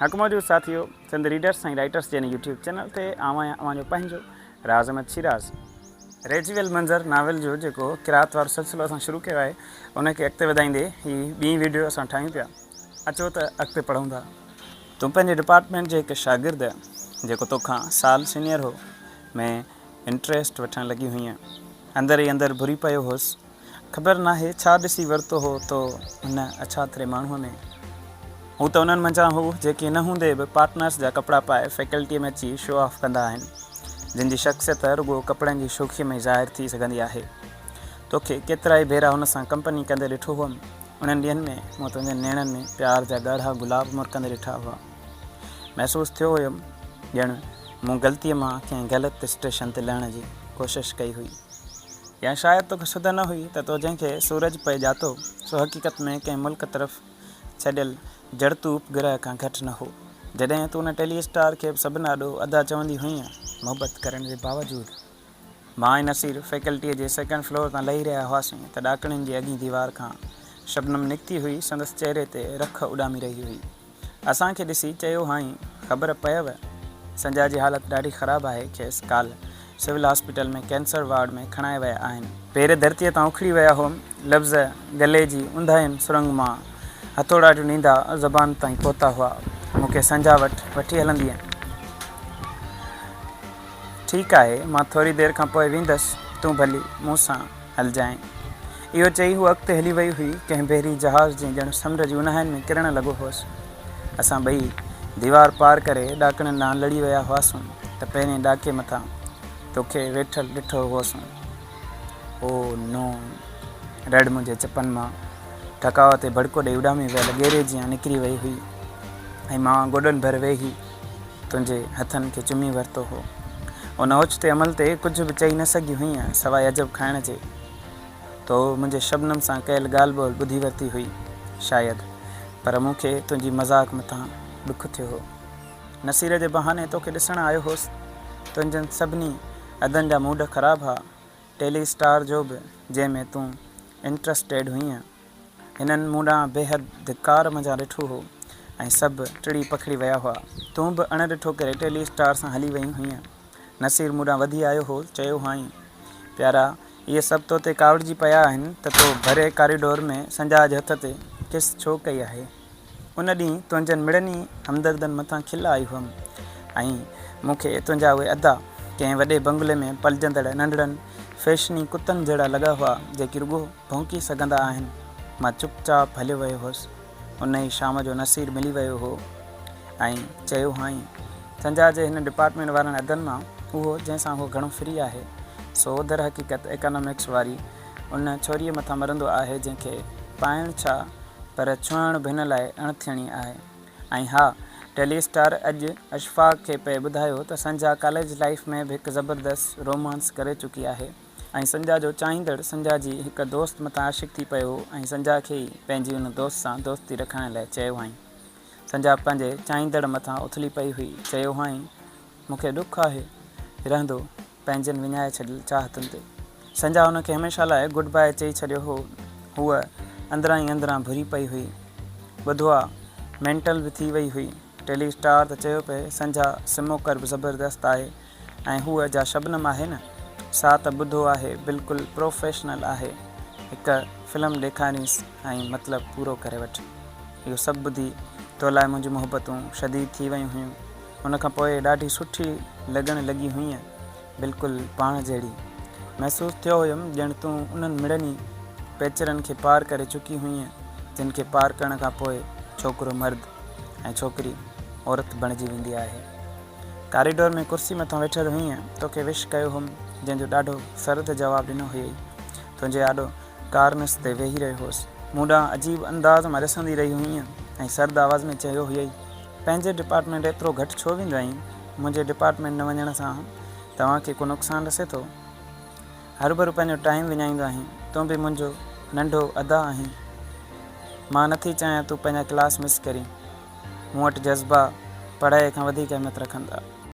حق موجود ساٿيو سنڌ ريڊرس ۽ رائيٽرس جي هن يوٽيوب چينل تي آئون آهيان اوهان جو پنهنجو راز احمد شيراز. رهجي ويل منظر ناول جو جيڪو قرات وارو سلسلو اسان شروع ڪيو آهي ان کي اڳتي وڌائيندي هي ٻي ويڊيو اسان ٺاهيون پيا اچو ته اڳتي پڙهون ٿا. تون پنهنجي ڊپارٽمينٽ جي هڪ شاگرد جيڪو توکان سال سينيئر هو ۾ انٽريسٽ وٺڻ لڳي هئينء. اندر ئي اندر ڀري پيو هوس. خبر ناهي ڇا ڏسي ورتو هو تو ان اڇاتري ماڻهوء ۾. هو ته انهن منجهان هو، جيڪي نه هوندي به پارٽنرس جا ڪپڙا پائي فيڪلٽيء ۾ اچي شو آف ڪندا آهن، جن جي شخصيت رڳو ڪپڙن جي شوخيء ۾ ئي ظاهر ٿي سگهندي آهي. توکي ڪيترائي ڀيرا هن سان ڪمپني ڪندي ڏٺو هئم. انهن ڏينهن ۾ مون تنهنجي نيڻن ۾ پيار جا ڳاڙها گلاب مرڪندي ڏٺا هئا. محسوس ٿيو هيم ڄڻ مون غلطيء مان ڪنهن غلط اسٽيشن تي لهڻ جي ڪوشش ڪئي هئي. يا شايد توکي سڌ نه هئي ته تو جنهن کي سورج پئي ڄاتو، سو حقيقت ۾ ڪنهن ملڪ طرف ڇڏيل جڙتو اپگرهه کان گهٽ نه هو. جڏهن تون ان ٽيلي اسٽار کي به سڀن آڏو ادا چوندي هئينء، محبت ڪرڻ جي باوجود. مان ۽ نصير فيڪلٽيء جي سيڪنڊ فلور تان لهي رهيا هئاسين ته ڏاڪڻين جي اڳين ديوار کان شبنم نڪتي هئي، سندس چهري تي رک اڏامي رهي هئي. اسان کي ڏسي چيو هئائين، خبر پيو، سنجا جي حالت ڏاڍي خراب آهي، کيس ڪالهه سول هاسپيٽل ۾ ڪينسر وارڊ ۾ کڻائي ويا آهن. پير ڌرتيء تان اکڙي ويا هئم، لفظ گلي جي اونداهين سرنگ مان هٿوڙاٽيون ڏيندا زبان تائين پهتا هئا. مون کي سنجا وٽ وٺي هلندينء؟ ٺيڪ آهي، مان ٿوري دير کان پوء ويندس، تون ڀلي مون سان هلجانء. اهو چئي هوء اڳتي هلي وئي هئي. ڪنهن بحري جهاز جيئن ڄڻ سمنڊ جي اونهائين ۾ ڪرڻ لڳو هوس. اسان ٻئي ديوار پار ڪري ڏاڪڻين ڏانهن لڙي ويا هئاسون ته پهرين ڏاڪي مٿان توکي ويٺل ڏٺو هئوسون. او نو! رڙ منهنجي چپن مان ٺڪاء تي ڀڙڪو ڏئي اڏامي ويل ڳيري جيان نڪري وئي هئي ۽ مان گوڏن ڀر ويهي تنهنجي هٿن کي چمي ورتو هو. ان اوچتي عمل تي ڪجهه به چئي نه سگهي هئينء سواء عجب کائڻ جي. تو منهنجي شبنم سان ڪيل ڳالهه ٻولهه ٻڌي ورتي هئي شايد، پر مون کي تنهنجي مذاق مٿان ڏک ٿيو هو. نصير جي بهاني توکي ڏسڻ آيو هوس. تنهنجن سڀني ادن جا موڊ خراب ها. ٽيلي اسٽار جو به جنهن ۾ تون انٽرسٽيڊ هئينء. هنن مون ڏانهن بيحد ڌڪار منجهان ڏٺو هو ۽ سڀ ٽڙي پکڙي ويا هئا. تون به اڻ ڏٺو ڪري ٽيلي اسٽار سان هلي وئي هئينء. نصير مون ڏانهن وڌي آيو هو، چيو هئائين، پيارا، اهي سڀ تو تي ڪاوڙجي پيا آهن ته تو ڀري ڪاريڊور ۾ سنجاء جي هٿ تي ڪس ڇو ڪئي آهي؟ ان ڏينهن تنهنجن مڙني همدردن مٿان کل آئي هئم ۽ مون کي تنهنجا اهي ادا ڪنهن وڏي بنگلي ۾ پلجندڙ ننڍڙن فيشني ڪتن جهڙا لڳا هئا، جيڪي رڳو ڀونڪي سگهندا آهن. مان چپ چاپ هليو ويو هوس. ان ئي شام جو نصير ملي ويو هو ۽ چيو هئائين، سنجا جي هن ڊپارٽمينٽ وارن ادن مان اهو جنهن سان هو گهڻو فري آهي، سو درحقيقت ايڪانامڪس واري ان ڇوريء مٿان مرندو آهي جنهن کي پائڻ ڇا پر ڇهڻ به هن لاء اڻ ٿيڻي آهي. ۽ ها، ٽيلي اسٽار اڄ اشفاق کي پئي ٻڌايو ته سنجا ڪاليج لائيف ۾ به هڪ زبردست رومانس ڪري چڪي آهي. ۽ سنجا جو چاهيندڙ سنجا جي هڪ دوست مٿان عاشق ٿي پيو هو ۽ سنجا کي ئي پنهنجي ان دوست سان دوستي رکائڻ لاء چيو هئائين. سنجا پنهنجي چاهيندڙ مٿان اٿلي پئي هئي. چيو هئائين، مون کي ڏک آهي رهندو پنهنجن وڃائي ڇڏيل چاهتن تي. سنجا هن کي هميشه لاء گڊ باء چئي ڇڏيو هو. هوء اندران ئي اندران ڀري پئي هئي. ٻڌو آ، مينٽل به ٿي وئي هئي. ٽيلي اسٽار ته چيو پئي، سنجا سموڪر به زبردست آهي. ۽ هوء جا شبنم آهي نه، سا ته ٻڌو آهي بلڪل پروفيشنل آهي. هڪ فلم ڏيکارينس ۽ مطلب پورو ڪري وٺ. اهو سڀ ٻڌي تو لاء منهنجون محبتون شديد ٿي ويون هيون. ان کان پوء ڏاڍي سٺي لڳڻ لڳي هئينء، بلڪل پاڻ جهڙي. محسوس ٿيو هيم ڄڻ تون انهن مڙني پيچرن کي پار ڪري چڪي هئينء، جن کي پار ڪرڻ کان پوء ڇوڪرو مرد ۽ ڇوڪري عورت بڻجي ويندي آهي. ڪاريڊور ۾ ڪرسي مٿان ويٺل هئينء، توکي وش ڪيو هوم، جنهن جو ڏاڍو سرد جواب ڏنو هيئي. تنهنجي آڏو ڪارنس تي ويهي رهيو هوس. مون ڏانهن عجيب انداز مان ڏسندي رهي هئينء ۽ سرد آواز ۾ چيو هيئي، پنهنجي ڊپارٽمينٽ ايترو گهٽ ڇو ويندو آهين؟ منهنجي ڊپارٽمينٽ نه وڃڻ سان توهان کي ڪو نقصان رسي ٿو؟ هروڀرو پنهنجو ٽائيم وڃائيندو آهين. تون به منهنجو ننڍو ادا آهين. مان نٿي چاهيان تون پنهنجا ڪلاس مس ڪرين. مون وٽ جذبا پڙهائيء کان وڌيڪ اهميت رکن ٿا.